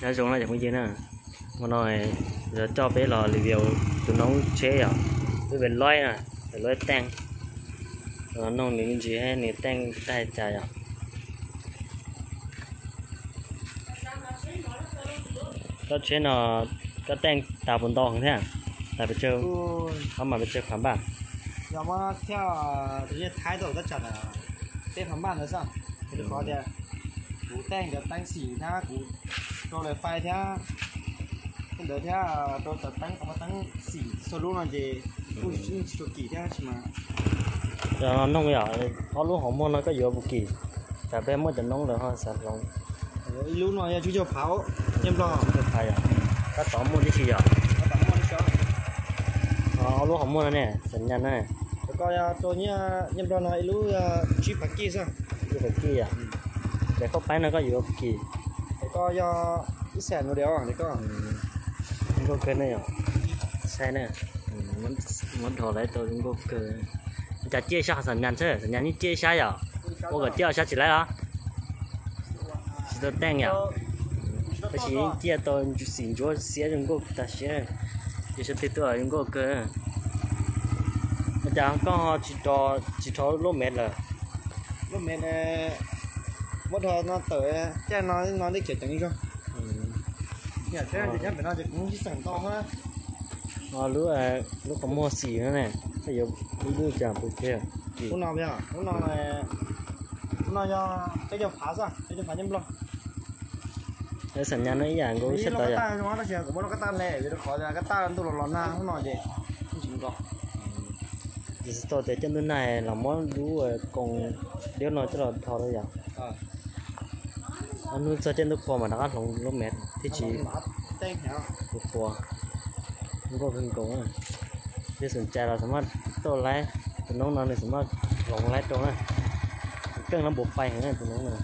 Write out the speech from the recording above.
Nyob zoo na cov phooj ywg na, hmo no yuav coj peb los review tus noob tsheb yom, lub Peugeot na, Peugeot Teej. Noog nws me ntsis nws teej tag cas yom. Koj tsheb no, koj teej tag puas ntau heev thiab? Tag pes tsawg, qhov mas pes tsawg phav npaj? Yog muab thiaj, tus yej thaib tau tab tsam peb phav npaj ntawd xwb. Rau qhov tias kuv teej cov teeb xim thiab kuv rau lawv fais thiab, tej ntawd thiab rau cov teeb qhov muaj teeb xim txhua lub no ces kuj yeej tsis tshua kim thiab tsis mas. Yog noog yom, ob lub hauv muag no koj yuav puas kim? Tsam peb muaj cov noob lawm ho xav hloov. Ib lub no yog tsib caug phav, nyiaj Nplog. Tsib caug phav yom, tab tom muaj tib si yom. Ob lub hauv muag no ne, xam nyas na. Rau koj yog rau nyiaj Nplog no ib lub yog tsib phav kij xwb. Tsib phav kij yom. Ces koj paib no koj yuav puas kim? Koj yog ib xees no diam koj. Zoo nkauj kawg ne yom. Saib na, muab dhos lawv tau zoo nkauj kawg. Cas ciaj ib sab, xam nyas xwb, xam nyas yeej ciaj ib sab yom. Ua kom ciaj ob sab tsis laib los? Tsis tau teej yom. Tab sis yeej ciaj tau xim ntsuab xiab zoo nkauj tas siab. Ces sab twg tuaj zoo nkauj kawg. Ua cas koj ho tsis rho lub mev lawm? Lub mev muab dhos no tawm, caij no no dej khiav ceev zog. Nyob pem no ces kuv sib xeem ntau na. Lub, lub qhov muag xim no ne, koj yuav ib lub cas puas kiag? Lub no, lub no, lub no yog peb caug phav xwb, peb caug phav nyiaj Nplog. Xam nyas no ib yam nkaus siab tawv yom. Tab sis kuv muab lub kab tab le vim rau qhov tias kab tab ntuj los los nag hnub no ces tsis nkaus. Ces tsis tau tias coj ntuj nag los muab lub koos liab no coj los dhos rau yom. Ob hnub txog caij ntuj qhua mas rov qab hloov lub mev thiaj tsis qhuav qhuav. Nkauj kawg nkaus. Yog xom cai los xam maj tuaj laib, tus noob no nws xam maj hloov laib rau na. Keej no npau fais heev na tus noob no.